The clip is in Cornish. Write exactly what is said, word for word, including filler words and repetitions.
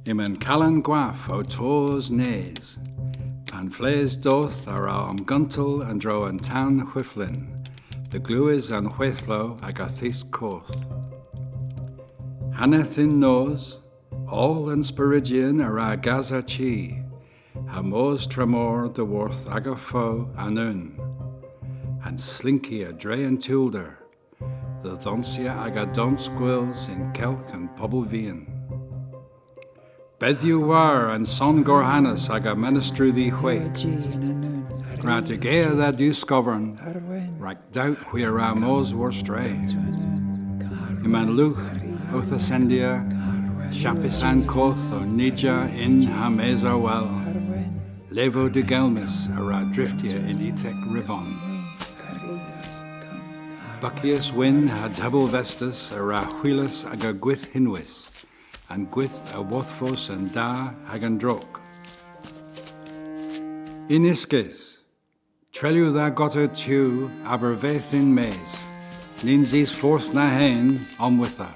Yma'n Kalan Gwav ow tos nes. Pan fleghes doth a wra omguntel a-dro an tan hwyflyn, dhe glewes an hwedhlow aga thus koth. Haneth yn nos, oll an spyrysyon a wra gasa chi, ha mos tramor dhyworth aga fo an ewn, ha'n slynkya dre an tewlder, dhe dhonsya aga dons gwyls yn kylgh an pobel vian. Bedh war an son gorhanus aga menestrouthi hweg. Gwra degea dha diwskovarn, rag dowt hwi a wra mos war streh. Yma'n lugh owth ascendya, shappys an koth ow nija yn ha mes a wel. Levow degelmys a wra dryftya yn euthek rybon. Bukyas wynn ha tebel vestes a wra hwilas aga gwydh henwys, an gwydh a wodhvos an da hag an drog. Yn uskis, trelyewgh dha gota tew a-bervedh yn-mes, nyns eus fordh na hen omwitha.